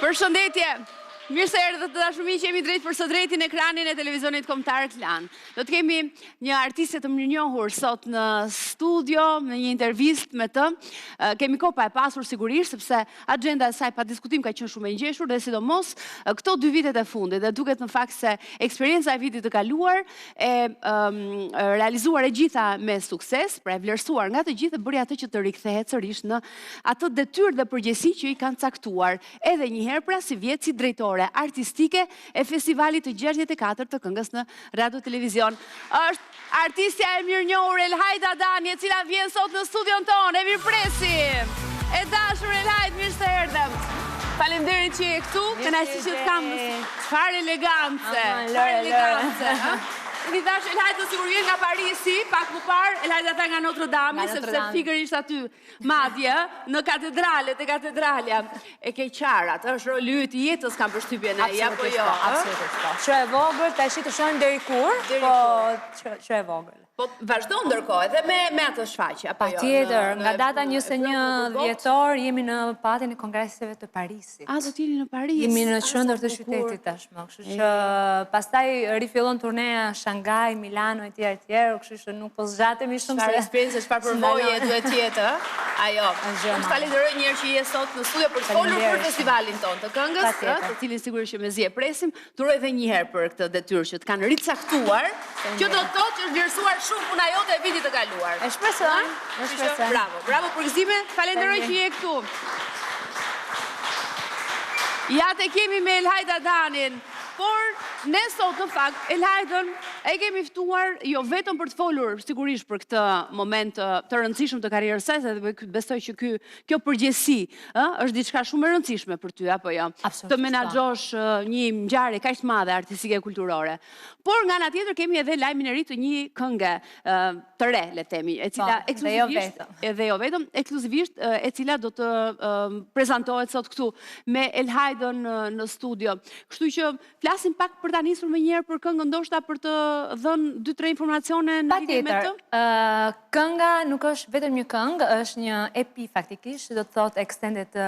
Përshëndetje! Mirë se erdhët të dashur miq, jemi drejtpërsëdrejti në ekranin e televizionit kombëtar Klan. Do të kemi një artiste të mirënjohur sot në studio, në një intervistë me të. Kemi kohë pa e pasur sigurisht, sepse axhenda e saj pa diskutim ka qenë shumë e ngjeshur dhe sidomos këto dy vitet e fundit dhe duket në fakt se eksperienca e vitit të kaluar e realizuar e gjitha me sukses, pra e vlerësuar nga të gjithë e bëri atë që të rikthehet sërish në atë detyrë dhe përgjegjësi që i kanë caktuar edhe një herë pra sivjet si drejtore artistike e festivalit të 64 të këngës në Radio Televizion. Është artistja e mirënjohur Elhaida Dani, e cila vjen sot në studion tonë. E mirëpresim! E dashur Elhaid, mirë se erdhe. Faleminderit që je këtu. Kënaqësi që të kam. Çfarë elegance! Çfarë elegance! Unë i thashë Elhaidës sikur vjen nga Parisi, pak më parë, Elhaida tha nga Notre Dame, sepse pikërisht aty Madje, në katedrale, te katedralja, e ke qarë atë, është roli yt i jetës, kam përshtypjen e, apo jo? Absolutisht po. Që e vogël, tashi të shohim deri kur, po që e vogël. Po vazhdon ndërkohë edhe me me atë shfaqje apo jo? Patjetër, nga data 21 dhjetor jemi në Pallatin e Kongreseve të Parisit. A do të jeni në Paris? Jemi në qendër të qytetit tashmë, kështu që pastaj rifillon turneja Shanghai, Milano etj etj, kështu që nuk po zgjatemi shumë se... Çfarë eksperience, çfarë përvoje duhet të jetë, ë? Ajo. Unë të falenderoj një herë që je sot në studio për të folur për festivalin tonë të këngës, ë, të cilin sigurisht që mezi e presim. Të uroj edhe një herë për këtë detyrë që të kanë ricaktuar, që do të thotë që është vlerësuar shumë puna jote e vitit të kaluar. E shpresoj, e shpresoj. Bravo, bravo përgëzime, falenderoj që je këtu. Ja tek jemi me Elhaida Danin. Por, ne sot në fakt, Elhaidën e kemi ftuar jo vetëm për të folur sigurisht për këtë moment të rëndësishëm të karrierës së saj, se besoj që ky kjo përgjegjësi, ë, është diçka shumë e rëndësishme për ty apo jo? Të po. menaxhosh një ngjarje kaq të madhe artistike e kulturore. Por nga ana tjetër kemi edhe lajmin e ri të një kënge të re, le të themi, e cila po, ekskluzivisht jo edhe jo vetëm, ekskluzivisht e cila do të prezantohet sot këtu me Elhaidën në studio. Kështu që flasim pak për ta nisur menjëherë për këngën, ndoshta për të dhënë 2-3 informacione në lidhje me të. Kënga nuk është vetëm një këngë, është një EP faktikisht, që do të thotë extended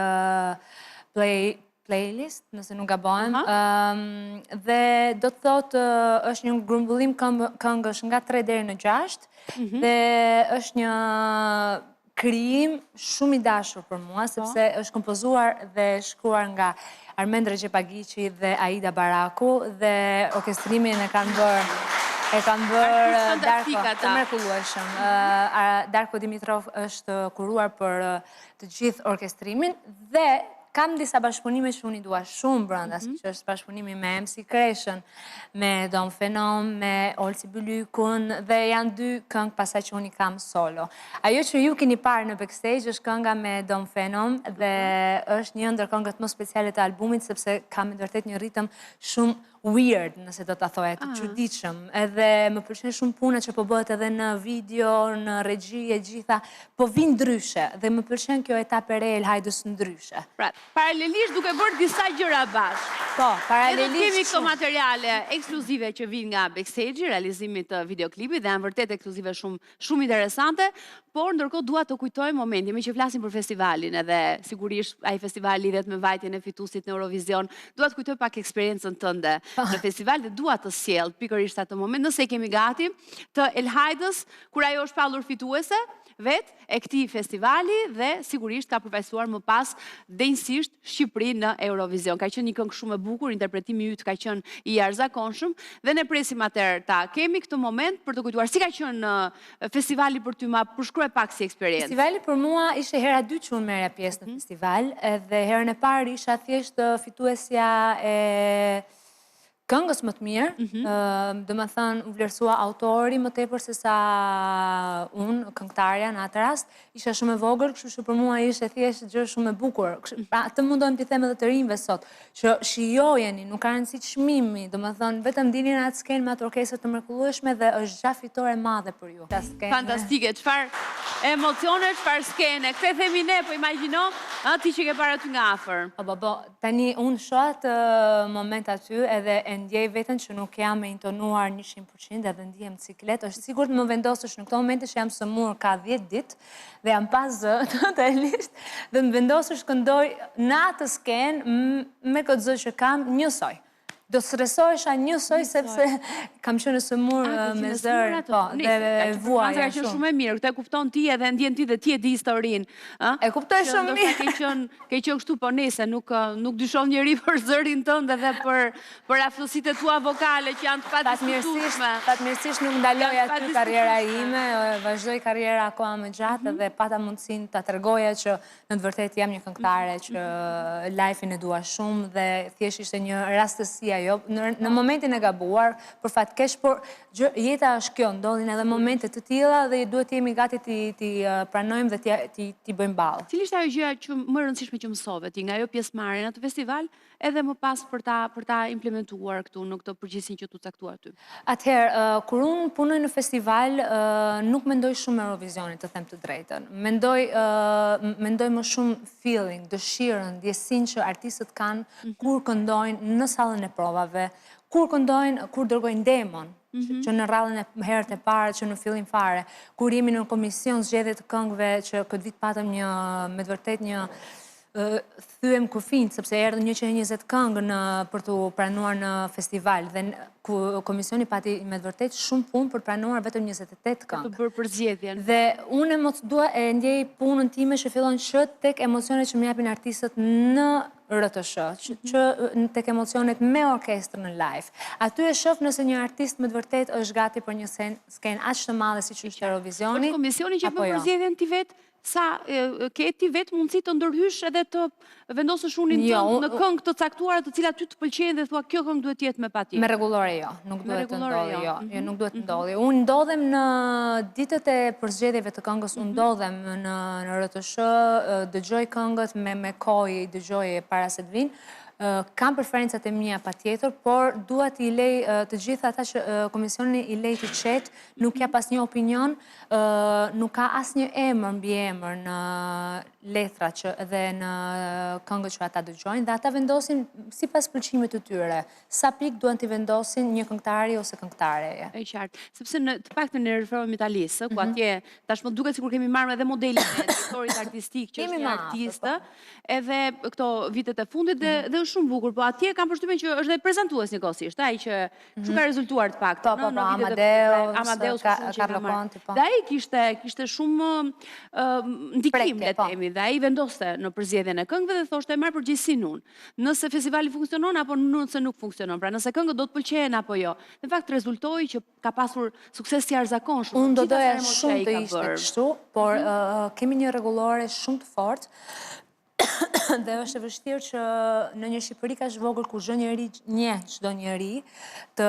play playlist, nëse nuk gabohem, dhe do të thotë është një grumbullim këngësh nga 3 deri në 6, mhm. dhe është një krijim shumë i dashur për mua, po. sepse është kompozuar dhe shkruar nga Armend Rexhepagiqi dhe Aida Baraku, dhe orkestrimin e kanë bërë e kanë bërë Darko, të mrekullueshëm. Darko Dimitrov është kuruar për të gjithë orkestrimin dhe kam disa bashkëpunime që unë i dua shumë brenda, mm -hmm. siç është bashkëpunimi me MC Kreshën, me Dom Fenom, me Olsi Bylykun, dhe janë dy këngë pastaj që unë i kam solo. Ajo që ju keni parë në backstage është kënga me Dom Fenom dhe mm -hmm. është një ndër këngët më speciale të albumit, sepse ka me të vërtetë një ritëm shumë weird, nëse do ta thoja, të ah. çuditshëm. Edhe më pëlqen shumë puna që po bëhet edhe në video, në regji e gjitha, po vij ndryshe dhe më pëlqen kjo etapë e re e Elhaidës ndryshe. Pra, paralelisht duke bërë disa gjëra bashkë. Po, paralelisht. Ne do të kemi këto materiale ekskluzive që vijnë nga backstage, realizimit të videoklipit dhe janë vërtet ekskluzive shumë Shumë interesante, por ndërkohë dua të kujtoj momentin, meqë flasim për festivalin edhe sigurisht ai festival lidhet me vajtjen e fituesit në Eurovision, dua të kujtoj pak eksperiencën tënde po. në festival dhe dua të sjell pikërisht atë moment, nëse e kemi gati, të Elhaidës, kur ajo është shpallur fituese, vetë e këtij festivali dhe sigurisht ka përfaqësuar më pas denjësisht Shqipërinë në Eurovision. Ka qenë një këngë shumë e bukur, interpretimi yt ka qenë i jashtëzakonshëm dhe ne presim atëherë ta kemi këtë moment për të kujtuar si ka qenë festivali për ty, ma përshkruaj pak si eksperiencë. Festivali për mua ishte hera e dytë që unë merrja pjesë në mhm. festival dhe herën e parë isha thjesht fituesja e këngës më të mirë, mhm. domethënë, u vlerësua autori më tepër se sa unë, këngëtarja në atë rast, isha shumë e vogël, kështu që për mua ishte thjesht gjë shumë e bukur. Mhm. Pra, të mundohem t'i them edhe të rinjve sot, që shijojeni, nuk ka rëndësi çmimi, domethënë, vetëm dilni në atë skenë me atë orkestër të mrekullueshme dhe është gja fitore e madhe për ju. Fantastike, çfarë emocione, çfarë skene. Këtë e themi ne, po imagjino. Ë ti që ke parë aty nga afër. Po, po, po, tani unë shoh atë moment aty edhe e ndjej veten që nuk jam e intonuar 100% edhe ndihem siklet. Është sigurt më vendosësh në këto momente që jam sëmurë ka 10 ditë dhe jam pa zë totalisht dhe më vendosësh këndoj në atë skenë me këtë zë që kam njësoj. Do stresohesha njësoj sepse kam qenë e sëmurë me zër, po, dhe vuaja shumë. Ka qenë shumë e mirë, këtë e kupton ti edhe ndjen ti dhe ti e di historinë. E kuptoj shumë mirë. Ke qenë, ke qenë kështu, po nese, nuk, nuk dyshon njeri për zërin tënd edhe për, për aftësitë e tua vokale që janë të padiskutueshme. Fatmirësisht nuk ndaloi aty karriera ime, vazhdoi karriera akoma më gjatë mhm. dhe pata mundësinë ta tregoja që Në të vërtetë jam një këngëtare që live-in e dua shumë dhe thjesht ishte një rastësi ajo në, në momentin e gabuar, për fat keq, por gjë, jeta është kjo, ndodhin edhe momente të tilla dhe duhet të jemi gati t'i t'i pranojmë dhe t'i t'i t'i bëjmë ballë. Cila ishte ajo gjëja që më e rëndësishme që mësove ti nga ajo pjesëmarrje në atë festival edhe më pas për ta për ta implementuar këtu në këtë përgjegjësinë që t'u caktua ty? Atëherë, kur unë punoj në festival, nuk mendoj shumë Eurovisionin, të them të drejtën. Mendoj mendoj më shumë feeling, dëshirën, ndjesinë që artistët kanë mhm. kur këndojnë në sallën e provave, kur këndojnë, kur dërgojnë demon, mhm. që në radhën e herët e parë, që në fillim fare, kur jemi në komision zgjedhje të këngëve, që këtë vit patëm një, me të vërtetë një thyem kufinjtë, sepse erdhën 120 këngë në, për t'u pranuar në festival dhe ku komisioni pati me të vërtetë shumë punë për të pranuar vetëm 28 këngë. Për të bërë përzgjedhjen. Dhe unë emo, dua e ndjej punën time që fillon që tek emocionet që më japin artistët në RTSH, që, mhm. që tek emocionet me orkestrën në live. Aty e shoh nëse një artist me të vërtetë është gati për një skenë aq të madhe siç është Eurovisioni. Është komisioni që bën jo. përzgjedhjen ti vetë? Sa ke ti vetë mundësi të ndërhysh edhe të vendosësh unin jo, tënd në këngë të caktuara të cilat ty të pëlqejnë dhe thua kjo këngë duhet të jetë me patjetër. Me rregullore jo, nuk duhet të ndodhi, jo, jo, mhm. nuk duhet të mhm. ndodhi. Unë ndodhem në ditët e përzgjedhjeve të këngës, unë mhm. ndodhem në në RTSH, dëgjoj këngët me me kohë, i dëgjoj para se të vijnë. Kam preferencat e mia patjetër, por dua t'i lej të gjithë ata që komisioni i lej të qetë, nuk jap asnjë opinion, Nuk ka asnjë emër mbiemër në letra që edhe në këngët që ata dëgjojnë dhe ata vendosin sipas pëlqimit të tyre, sa pikë duan t'i vendosin një këngëtari ose këngëtareje. E qartë, sepse në të paktën ne referohemi Italisë, ku mhm. atje tashmë duket sikur kemi marrë edhe modelin e drejtorit artistik që është një artist, po. edhe këto vitet e fundit dhe mhm. dhe është shumë bukur, po atje kam përshtypjen që është dhe prezantues njëkohësisht, ai që Kështu ka rezultuar të paktën. Po, po, po, Amadeus, Amadeus Carlo Conti, po. Dhe ai kishte, kishte shumë ndikim, le të po. themi, dhe ai vendoste në përzgjedhjen e këngëve dhe thoshte e marr përgjegjësinë unë. Nëse festivali funksionon apo nëse nuk funksionon, pra nëse këngët do të pëlqehen apo jo. Në fakt rezultoi që ka pasur sukses të jashtëzakonshëm. Unë do doja shumë të ishte kështu, por mhm. kemi një rregullore shumë të fortë dhe është e vështirë që në një Shqipëri kaq të vogël ku çdo njeri njeh çdo njeri, të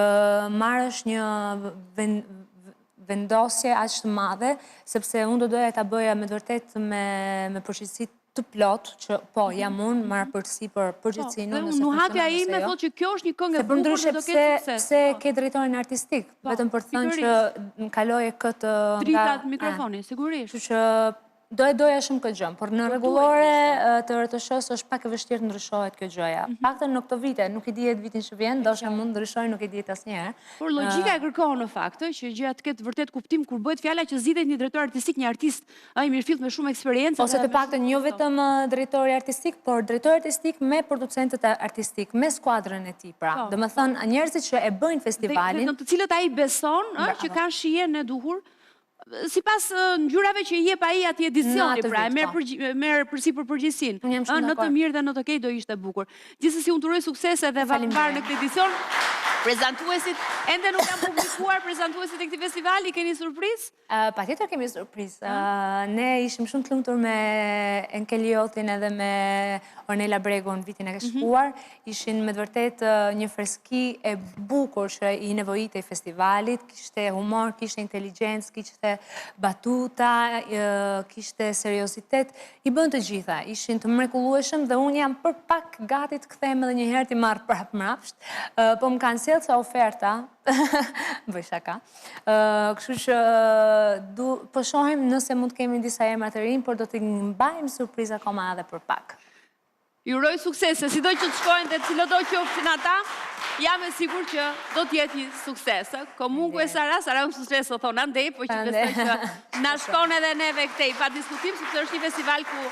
marrësh një vendosje aq të madhe, sepse unë do doja ta bëja me të vërtetë me me përgjegjësi të plotë që po mhm. jam unë marr përsipër përgjegjësinë po, unë nëse nuhatja ime jo. thotë që kjo është një këngë e bukur dhe do ketë sukses. Pse po. ke drejtorin artistik, po, vetëm për të thënë që më kaloje këtë nga dritat mikrofoni, sigurisht. Kështu që Do e doja shumë këtë gjë, por në rregullore të RTSH-së është pak e vështirë të ndryshohet kjo gjëja. Mhm. Paktën në këto vite, nuk i dihet vitin që vjen, ndoshta mund të ndryshojë, nuk i dihet asnjëherë. Por logjika e kërkon në fakt, ë, që gjëja të ketë vërtet kuptim kur bëhet fjala që zgjidhet një drejtor artistik, një artist ë i mirëfilltë me shumë eksperiencë Ose të paktën jo vetëm drejtori artistik, por drejtori artistik me producentët artistikë, me skuadrën e tij, pra. Po. Domethënë, njerëzit që e bëjnë festivalin. Dhe në të cilët ai beson, ë, që kanë shijen e duhur sipas ngjyrave që i jep ai atij edicioni, pra e merr po. merr përsipër përgjegjësinë. Në të mirë dhe në të keq do ishte bukur. Gjithsesi unë të uroj suksese dhe fat mbarë në këtë edicion. Prezantuesit ende nuk janë publikuar prezantuesit e këtij festivali, keni surprizë? Patjetër kemi surprizë. Ne ishim shumë të lumtur me Enkel Jotin edhe me Ornela Bregun vitin e mhm. shkuar. Ishin me të vërtetë një freski e bukur që i nevojitej festivalit, kishte humor, kishte inteligjencë, kishte batuta, kishte seriozitet, i bënë të gjitha, ishin të mrekullueshëm dhe unë jam për pak gati të kthehem edhe një herë t'i marr prapë mbrapsht, po më kanë sjellë. sjellë ca oferta, bëj shaka. Kështu që po shohim nëse mund të kemi disa emra të rinj, por do t'i mbajmë surprizë akoma edhe për pak. Ju uroj suksese, sido që të shkojnë dhe cilëdo qofshin ata, jam e sigurt që do të jetë një sukses. Comunque sarà, sarà un successo, thonë andej, po që besoj që na shkon edhe neve këtej, pa diskutim, sepse është një festival ku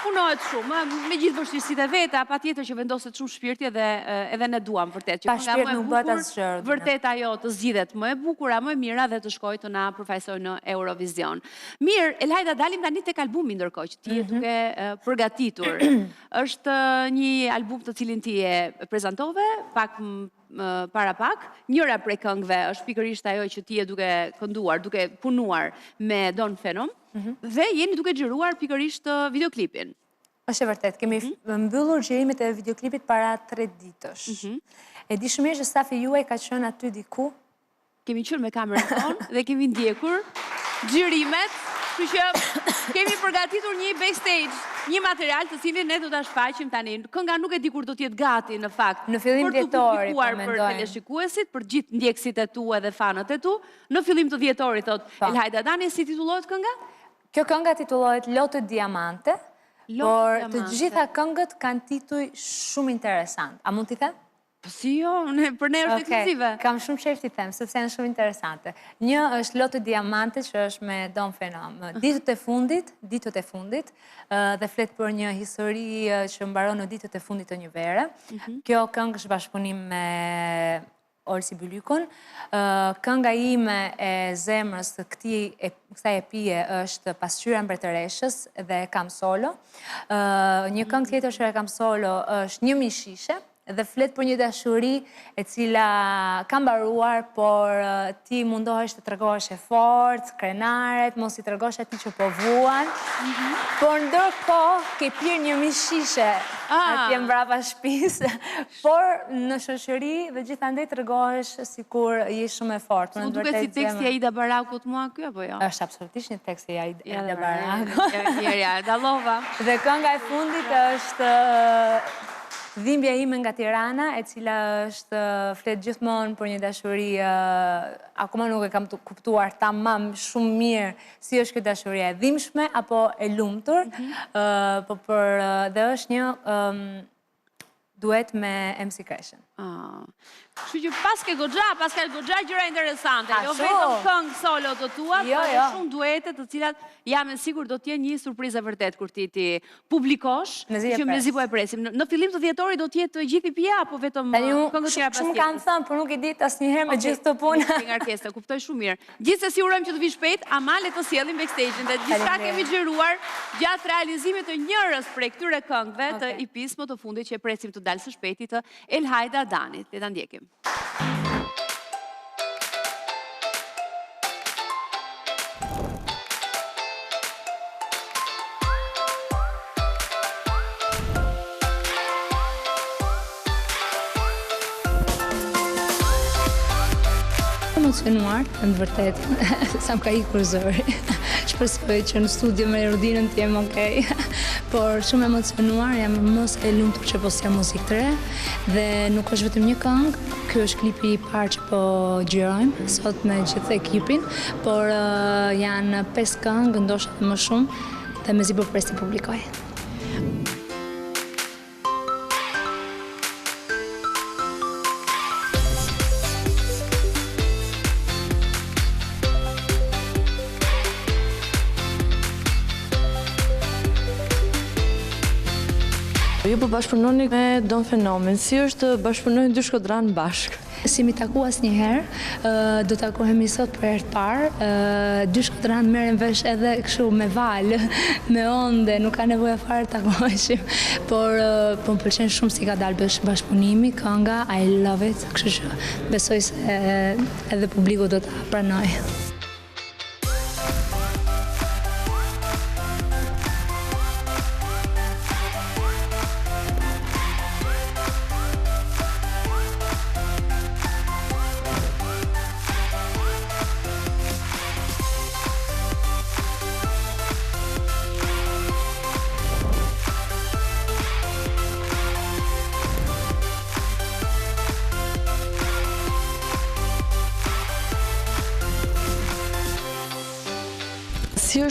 punohet shumë, me gjithë vështirësitë e veta, patjetër që vendoset shumë shpirti edhe edhe ne duam vërtet që kënga më e bukur, vërtet ajo të zgjidhet më e bukura, më e mira dhe të shkojë të na përfaqësojë në Eurovision. Mirë, Elhaida, dalim tani tek albumi ndërkohë që ti je mhm. duke përgatitur. Është një album të cilin ti e prezantove pak para pak. Njëra prej këngëve është pikërisht ajo që ti je duke kënduar, duke punuar me Don Phenom mhm. dhe jeni duke xhiruar pikërisht videoklipin. Është e vërtetë, kemi mhm. mbyllur xhirimet e videoklipit para 3 ditësh. E di shumë mirë që stafi juaj ka qenë aty diku Kemi qenë me kamerën tonë dhe kemi ndjekur xhirimet, kështu që kemi përgatitur një backstage, një material të cilin ne do ta shfaqim tani. Kënga nuk e di kur do të jetë gati në fakt. Në fillim dhjetori, po mendojmë. Për t'u publikuar për teleshikuesit, për gjithë ndjekësit e tu edhe fanët e tu. Në fillim të dhjetorit thotë po. Elhaida Dani, si titullohet kënga? Kjo kënga titullohet Lotët Diamante, por të gjitha këngët kanë tituj shumë interesant. A mund t'i them? Po si jo, për ne është ekskluzive. Kam shumë qejf t'i them, sepse janë shumë interesante. Një është Lotët Diamante që është me Don Phenom. Ditët e fundit, ditët e fundit, dhe flet për një histori që mbaron në ditët e fundit të një vere. Mhm. Kjo këngë është bashkëpunim me Olsi Bylykun. Kënga ime e zemrës të këtij kësaj EP-je është Pasqyra e Mbretëreshës dhe e kam solo. Një këngë tjetër që e kam solo është Një mijë shishe dhe flet për një dashuri e cila ka mbaruar, por ti mundohesh të tregohesh e fortë, krenare, të mos i tregosh atij që po vuan, mhm. por ndërkohë ke pirë një mijë shishe ah. atje mbrapa shpisë, por në shoqëri dhe gjithandej tregohesh sikur je shumë e fortë. Më duket si tekst i Aida Barakut mua ky apo jo? Është absolutisht një tekst i Aida Barakut. Ja, ja, dallova. Dhe kënga e fundit është Dhimbja ime nga Tirana, e cila është flet gjithmonë për një dashuri, akoma nuk e kam kuptuar tamam shumë mirë si është kjo dashuri e dhimbshme apo e lumtur, mhm. po për dhe është një duet me MC Kreshin. Ah. Kështu që paske goxha, paske goxha gjëra interesante, jo vetëm këngë solo të tua, jo, por edhe jo. shumë duete të cilat jam e sigurt do të jenë një surprizë e vërtetë kur ti t'i publikosh, që mezi po e presim. Në fillim të dhjetorit do të jetë gjithë EP-ja apo vetëm këngët tjera pas Shumë kanë thënë, por nuk i di asnjëherë me gjithë këtë punë. Okej, ngarkesë, kuptoj shumë mirë. Gjithsesi urojmë që të vijë shpejt, ama le të sjellim backstage-in dhe gjithçka kemi xhiruar gjatë realizimit të njërës prej këtyre këngëve të EP-së më të fundit që e presim të dalë së shpejti të Elhaida Danit. Le ta ndjekim. Emocionuar, në të vërtetë, sa më ka ikur zëri. Shpresoj që në studio me Rudinën të jem okej. Por shumë emocionuar, jam më se e lumtur që po sjell muzikë të re dhe nuk është vetëm një këngë, ky është klipi i parë që po xhirojmë sot me gjithë ekipin, por janë 5 këngë, ndoshta edhe më shumë dhe mezi po pres t'i publikoj. Ju po bashkëpunoni me Don Phenomin, si është të bashkëpunojnë dy shkodranë bashkë? S'jemi taku asnjëherë, do takohemi sot për herë të parë, dy shkodranë merren vesh edhe kështu me valë, me onde, nuk ka nevojë fare të takoheshim, por po më pëlqen shumë si ka dalë bashkëpunimi, kënga, I love it, kështu që besoj se edhe publiku do ta pranojë.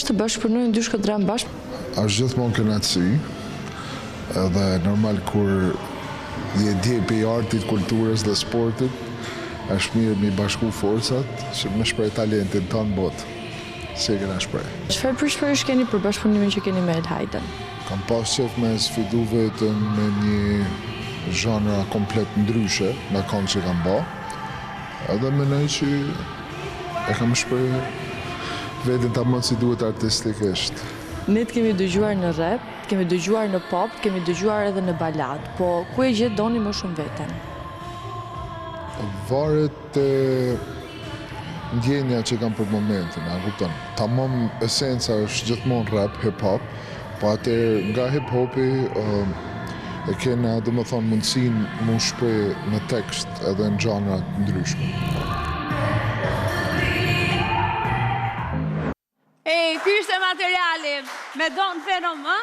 është të bashkëpunojnë dy shkodranë bashkë? Është gjithmonë kënaqësi, edhe normal kur je djepi i artit, kulturës dhe sportit, është mirë mi bashku forcat që me shpreh talentin tanë në botë, si e kena shpreh. Çfarë pritshmërish keni për bashkëpunimin që keni me Elhaidën? Kam pas qef me sfidu veten me një zhanra komplet ndryshe nga kangët që kam ba, edhe menoj që e kam shpreh veten tamam si duhet artistikisht. Ne të kemi dëgjuar në rap, të kemi dëgjuar në pop, të kemi dëgjuar edhe në baladë, po ku e gjen Doni më shumë veten? Varet te ndjenja që kam për momentin, a kupton? Tamam esenca është gjithmonë rap, hip hop, po atëherë nga hip hopi e kena domethonë mundësinë mu shpreh në tekst edhe në zhanra të ndryshme. Ej, ky ishte materiali me Don Phenom, ë?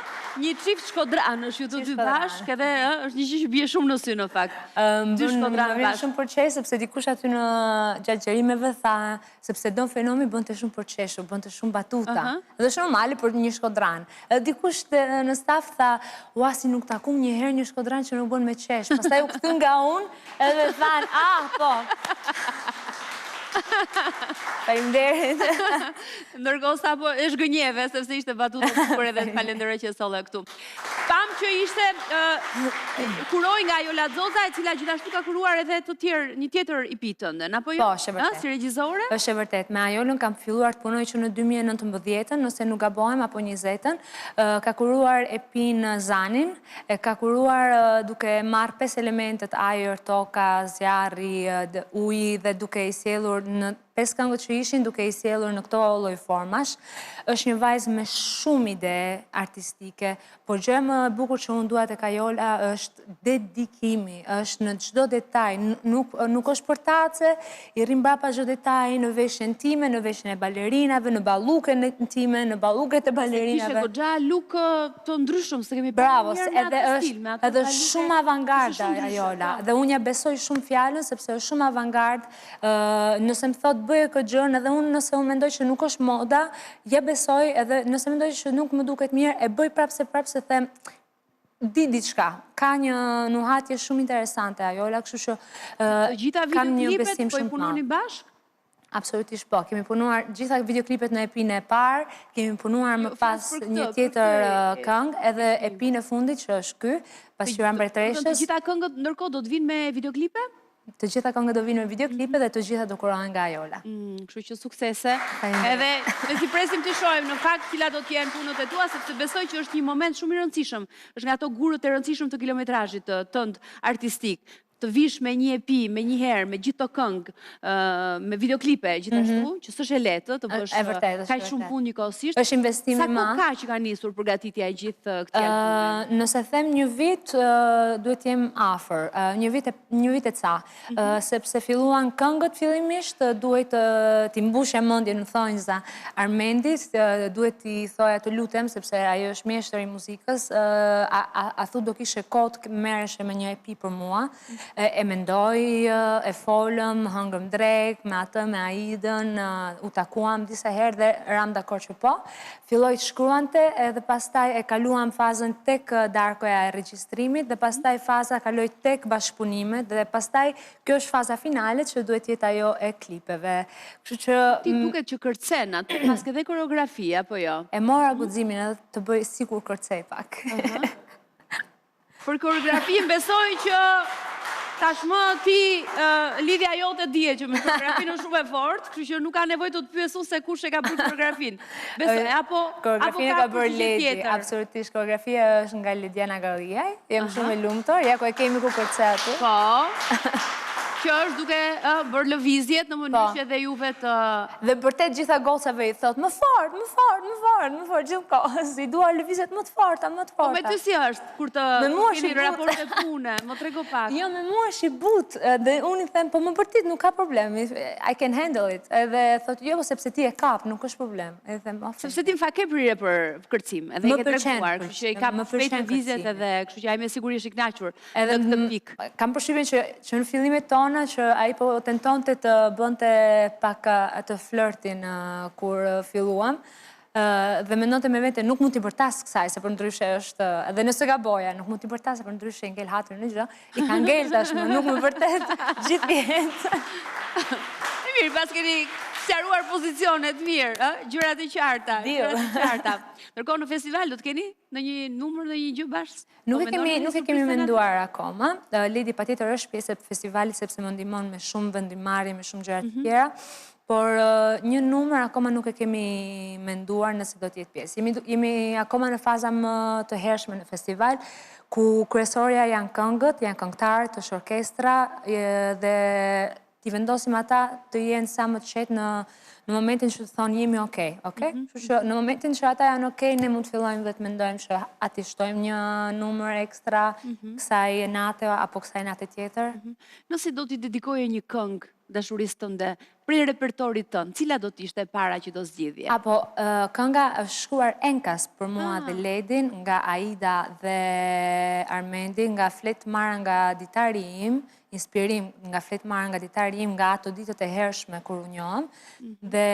Një çift shkodranësh ju të dy bashkë edhe ë, është një gjë që bie shumë në sy në fakt. Dy shkodranë bashkë. Më shumë për qesh sepse dikush aty në gjatë xhirimeve tha sepse Don Phenomi bënte shumë për qeshur, bënte shumë batuta. Dhe është normale për një shkodran. Edhe dikush në staf tha, ua si nuk takum një herë një shkodran që nuk bën me qesh. Pastaj u kthyen nga unë edhe thanë, ah, po. Faleminderit. Ndërkohë sapo e zhgënjeve sepse ishte batutë e bukur edhe të falenderoj që e solle këtu. Pamë që ishte kuroi nga Ajola Xoxa, e cila gjithashtu ka kuruar edhe të tjerë, një tjetër EP tënden, apo jo? Po, është e vërtetë. Si regjizore? Është e vërtetë. Me Ajolën kam filluar të punoj që në 2019-ën, nëse nuk gabohem apo 20-ën, ka kuruar EP-në Zanin, e ka kuruar duke marrë pesë elementet ajër, toka, zjarri, uji dhe duke i sjellur në pesë këngët që ishin duke i sjellur në këto lloj formash. Është një vajzë me shumë ide artistike, por gjëja më e bukur që unë dua tek Ajola është dedikimi, është në çdo detaj, nuk nuk është përtace, i rri mbrapa çdo detaji në veshjen time, në veshjen e balerinave, në balluken time, në balluket e balerinave. Kishte goxha look të ndryshëm, s'e kemi parë ndonjëherë me atë stil, me atë Edhe shumë avangarde Ajola, po. dhe unë ia besoj shumë fjalën sepse është shumë avangard Nëse më thotë bëje këtë gjënë, edhe unë nëse unë mendoj që nuk është moda, ia besoj edhe nëse mendoj që nuk më duket mirë, e bëj prapë se prapë se them di diçka. Ka një nuhatje shumë interesante Ajola, kështu që Të gjitha videoklipet po i punoni bashkë? Absolutisht po. Kemi punuar gjitha videoklipet në EP-në e parë, kemi punuar më jo, pas një tjetër këngë, edhe EP-në e fundit që është ky, Pasqyra Mbretëreshës. Të gjitha këngët ndërkohë do të vinë me videoklipe? Të gjitha këngët do vinë me videoklipe dhe të gjitha do kurohen nga Ajola. Mm, kështu që suksese. Edhe mezi presim të shohim në fakt cilat do të jenë punët e tua, sepse besoj që është një moment shumë i rëndësishëm. Është nga ato gurët e rëndësishëm të kilometrazhit tënd artistik. Të vish me një EP, me një herë, me gjithë këto këngë, me videoklipe gjithashtu, mhm. që s'është e lehtë të bësh kaq shumë punë njëkohësisht. Është investim i madh. Sa kohë ka që ka nisur përgatitja e gjithë këtij albumi? Nëse them një vit, duhet të jem afër. Një vit e një vit e ca, mhm. sepse filluan këngët fillimisht, duhej t'i mbushja mendjen në thonjza Armendit, duhet t'i thoja të lutem, sepse ai është mjeshtër i muzikës, a thu do kishe kohë të merreshe me një EP për mua, e mendoi, e folëm, hëngrëm drekë, me atë, me Aidën, u takuam disa herë dhe ramë dakord që po. Filloi të shkruante edhe pastaj e kaluam fazën tek darkoja e regjistrimit dhe pastaj faza kaloi tek bashkëpunimet dhe pastaj kjo është faza finale që duhet të jetë ajo e klipeve. Kështu që Ti duket që kërcen aty, paske dhe koreografi apo jo? E mora guximin edhe të bëj sikur kërcej pak. Për koreografinë besoj që tashmë ti lidhja jote dihet që me koreografinë është shumë e fortë, kështu që nuk ka nevojë të të pyes unë se kush e ka bërë koreografinë. Besoj apo apo ka bërë Ledi, absolutisht koreografia është nga Lediana Galliaj. Jam shumë e lumtur, ja ku e kemi ku kërcen aty. Po. Që është duke bërë lëvizjet në mënyrë po. që edhe juve të Dhe bërtet gjitha gocave i thotë, më fort, më fort, më fort, më fort, gjithë kohës, i dua lëvizjet më të forta, më të forta. Po me ty si është, kur të keni raporte pune, më trego pak. Jo, me mua është i butë, dhe unë i them, po më bërtit, nuk ka problem, I can handle it. Edhe thotë, jo, po sepse ti e kap, nuk është problem. Edhe them, okay. Sepse ti në fakt ke prirje për kërcim, edhe i ke treguar, kështu që i kap shpejt lëvizjet edhe, kështu që ai me siguri është i kënaqur. Edhe në këtë pikë. Kam përshtypjen që që në fillimet tona që ai po tentonte të bënte pak atë flirtin kur filluam. Dhe mendonte me vete nuk mund t'i bërtas kësaj, se përndryshe është, edhe nëse gaboja, nuk mund t'i bërtas, se përndryshe i ngel hatri në gjë, i ka ngel tashmë, nuk më bërtet gjithë jetë. E mirë, paskeni sqaruar pozicionet mirë, ë? Gjërat e qarta, gjërat e qarta. Ndërkohë në festival do të keni ndonjë numër, ndonjë gjë bashkë? Nuk e kemi nuk e kemi menduar akoma. Ledi patjetër është pjesë e festivalit sepse më ndihmon me shumë vendimmarrje, me shumë gjëra të mhm. tjera. Por një numër akoma nuk e kemi menduar nëse do të jetë pjesë. Jemi jemi akoma në faza më të hershme në festival, ku kryesorja janë këngët, janë këngëtarët, është orkestra dhe t'i vendosim ata të jenë sa më të qetë në në momentin që të thonë jemi okay, okay? Mm -hmm. Kështu që në momentin që ata janë okay, ne mund të fillojmë dhe të mendojmë që a t'i shtojmë një numër ekstra mm -hmm. kësaj nate apo kësaj nate tjetër. Mm -hmm. Nëse do t'i dedikoje një këngë dashurisë tënde prej repertorit tënd, cila do të ishte e para që do zgjidhje? Apo kënga është shkruar enkas për mua ah. dhe Ledin nga Aida dhe Armendi, nga fletë të marra nga ditari im, inspirim nga fletë të marra nga ditari im nga ato ditët e hershme kur u njohëm mhm. dhe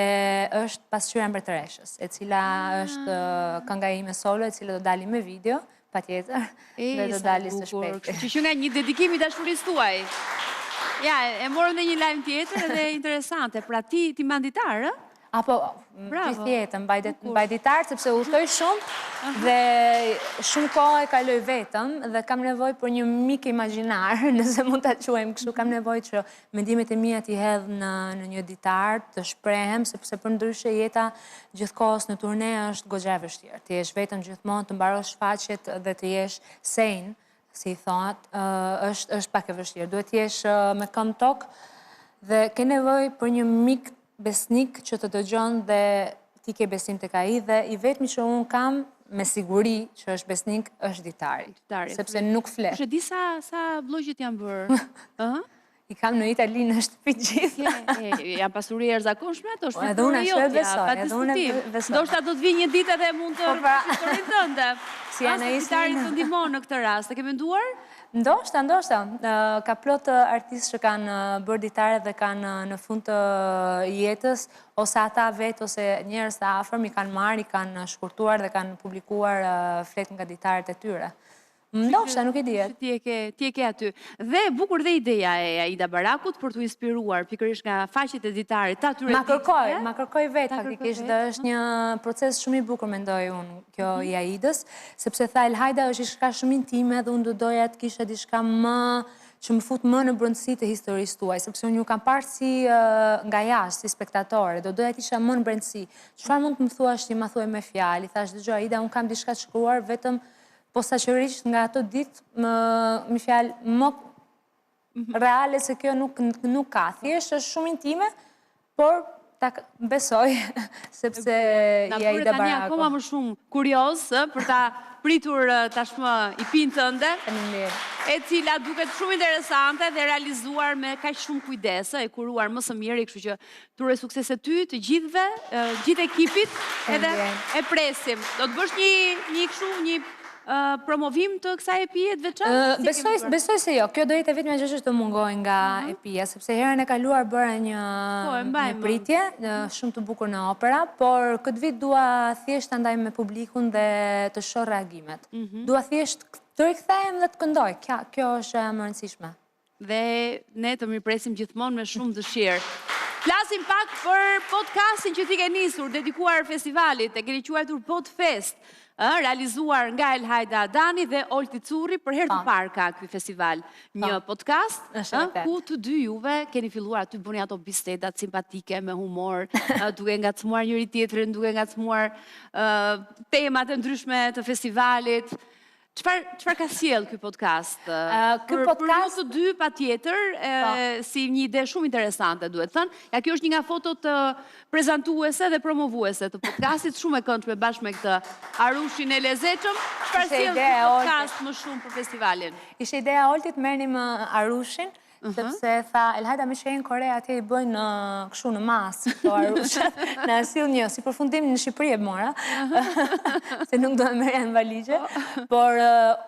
është Pasqyra e Mbretëreshës, e cila ah. është kënga ime solo, e cila do dali me video, patjetër, dhe do dali së shpejti. Kështu që nga një dedikim i dashurisë tuaj. Ja, e morëm dhe një lajm tjetër edhe interesante. Pra ti, ti mban ditar, ë? Apo, gjithë jetën, mbaj ditar, sepse udhëtoj shumë dhe shumë kohë e kaloj vetëm dhe kam nevojë për një mik imagjinar, nëse mund ta quajmë kështu, kam nevojë që mendimet e mia t'i hedh në, në një ditar, të shprehem, sepse përndryshe jeta gjithë kohës në turne është goxha e vështirë. Të jesh vetëm gjithmonë, të mbarosh shfaqjet dhe të jesh sane, si i thotë, është, është pak e vështirë. Duhet të jesh me këmbë në tokë dhe ke nevojë për një mik besnik që të dëgjon dhe ti ke besim tek ai dhe i vetmi që unë kam me siguri që është besnik është ditari. Ditari. Sepse nuk fle. Kush e di sa sa blloqe janë bërë? Ëh? I kam në Itali në shtëpi gjithë. Janë pasuri e jashtëzakonshme ato, është Edhe unë ashtu e besoj, edhe unë e besoj. Ndoshta do të vijë një ditë edhe mund të po, pra. historinë tënde. Si janë ai ditari të ndihmon në këtë rast. E ke menduar? Ndoshta, ndoshta. Ka plot artistë që kanë bërë ditare dhe kanë në fund të jetës, ose ata vetë, ose njerëz të afërm i kanë marrë, i kanë shkurtuar dhe kanë publikuar fletë nga ditaret e tyre. Ndoshta, nuk e dihet. Ti e ke, ti e ke aty. Dhe e bukur dhe ideja e Aida Barakut për t'u inspiruar pikërisht nga faqet e ditarit të atyre Ma kërkoi, ma kërkoi vetë faktikisht dhe është një proces shumë i bukur mendoj unë kjo mhm. i Aidës, sepse tha Elhaida është diçka shumë intime dhe unë do doja të kisha diçka më që më fut më në brendësi të historisë tuaj, sepse unë ju kam parë si nga jashtë, si spektatore, do doja të isha më në brendësi. Çfarë mund të më thuash ti, ma thuaj me fjalë? I thashë, dëgjo Aida, unë kam diçka të shkruar vetëm Posaçërisht nga ato ditë, më, me fjalë, më mhm. reale se kjo nuk, nuk ka. Thjesht është shumë intime, por ta besoj, sepse i Aida Baraku. Na akoma më shumë kurioz, për ta pritur tashmë EP-në tënde, e cila duket shumë interesante dhe realizuar me kaq shumë kujdes, e kuruar më së miri, kështu që Të uroj suksese ty, të gjithëve, gjithë ekipit, edhe e presim. Do të bësh një, një kështu, një promovim të kësaj EP-je të veçantë? Besoj, besoj se jo. Kjo do jetë e vetmja gjë që do mungojë nga mhm. EP-ja, sepse herën e kaluar bëra një, po, një pritje mhm. shumë të bukur në opera, por këtë vit dua thjesht ta ndaj me publikun dhe të shoh reagimet. Mhm. Dua thjesht të rikthehem dhe të këndoj. Kjo, kjo është gjëja më e rëndësishme. Dhe ne të mirëpresim gjithmonë me shumë dëshirë. Flasim pak për podcastin që ti ke nisur, dedikuar festivalit, e keni quajtur Podfest, ë, realizuar nga Elhaida Adani dhe Olti Curri, për herë të po. parë ka ky festival një po. podcast, ë, ku të dy juve keni filluar aty bëni ato bisedat simpatike me humor, duke ngacmuar njëri-tjetrin, duke ngacmuar temat e ndryshme të festivalit. Çfarë çfarë ka sjellë ky podcast? Ky podcast për ju të dy patjetër, po. si një ide shumë interesante duhet thënë. Ja kjo është një nga fotot prezantuese dhe promovuese të podcastit, shumë e këndshme bashkë me këtë arushin e lezetshëm. Çfarë sjell ky podcast më shumë për festivalin? Ishte ideja e Oltit merrnim arushin, Sepse tha, Elhaida meqë je në Kore, atje i bëjnë kështu në masë, këto arushat, na sill një, si përfundim në Shqipëri e mora, se nuk do e merrja në valixhe, po. por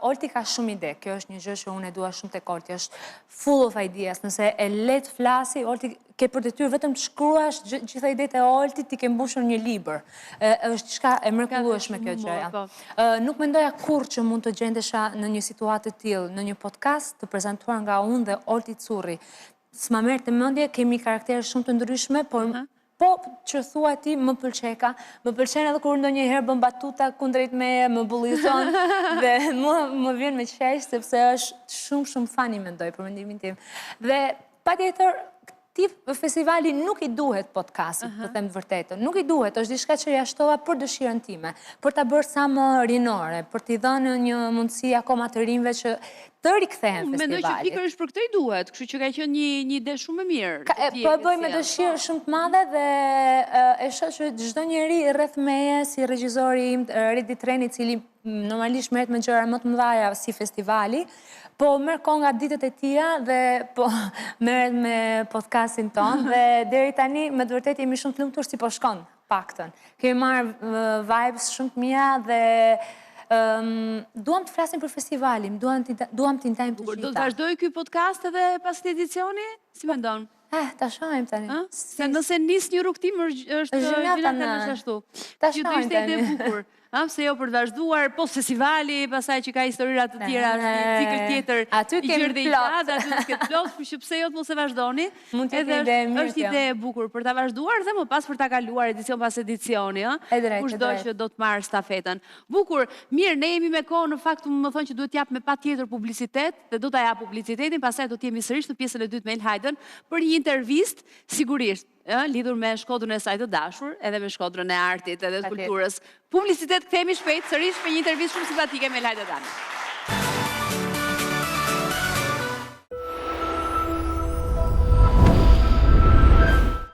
Olti ka shumë ide, kjo është një gjë që unë e dua shumë tek Olti, është full of ideas, nëse e le të flasi, Olti ke për detyrë vetëm të shkruash gjitha idetë e Oltit, ti ke mbushur një libër. Është diçka e mrekullueshme kjo gjëja. Po. Nuk mendoja kurrë që mund të gjendesha në një situatë të tillë, në një podcast të prezantuar nga unë dhe Olti Curri. S'ma merrte mendja, kemi karaktere shumë të ndryshme, por Po që thua ti më pëlqeka, më pëlqen edhe kur ndonjëherë bën batuta kundrejt meje, më bullizon dhe mua më vjen me qesh sepse është shumë shumë funny mendoj për mendimin tim. Dhe patjetër këtij festivali nuk i duhet podcastit, të them të vërtetën. Nuk i duhet, është diçka që ia shtova për dëshirën time, për ta bërë sa më rinore, për t'i dhënë një mundësi akoma të rinjve që të rikthehen festivalit. Mendoj që pikërisht për këtë i duhet, kështu që ka qenë një një ide shumë e mirë. Po e bëj me dëshirë shumë të madhe dhe e shoh që çdo njeri rreth meje si regjizori im Redi Treni i cili normalisht merret me gjëra më të mëdha si festivali, po merr kohë nga ditët e tija dhe po merret me podcastin tonë dhe deri tani me të vërtetë jemi shumë të lumtur si po shkon paktën. Kemi marrë vibes shumë të mira dhe duam të flasim për festivalin, duam t'i ndajmë të gjitha. Do të vazhdojë ky podcast edhe pas këtij edicioni? Si mendon? Eh, ta shohim tani. Se nëse nis një rrugëtim është gjëra është ashtu. Ta shohim tani. Që do ishte e bukur. Ha, pse jo për të vazhduar, post festivali, pastaj që ka historira të tjera, është një cikël tjetër, aty i gjerë dhe i gjatë, aty do të ketë plot, kështu që pse jo të mos e vazhdoni. Mund të jetë ide e mirë. Është ide e bukur për ta vazhduar dhe më pas për ta kaluar edicion pas edicioni, ë. Kushdo që do të marrë stafetën. Bukur, mirë, ne jemi me kohë, në fakt më thonë që duhet të jap me patjetër publicitet dhe do ta jap publicitetin, pastaj do të jemi sërish në pjesën e dytë me Elhajdën për një intervistë, sigurisht, ë, lidhur me Shkodrën e saj të dashur, edhe me Shkodrën e artit edhe të kulturës. Publicitet kthehemi shpejt sërish për një intervistë shumë simpatike me Elhajda Dani.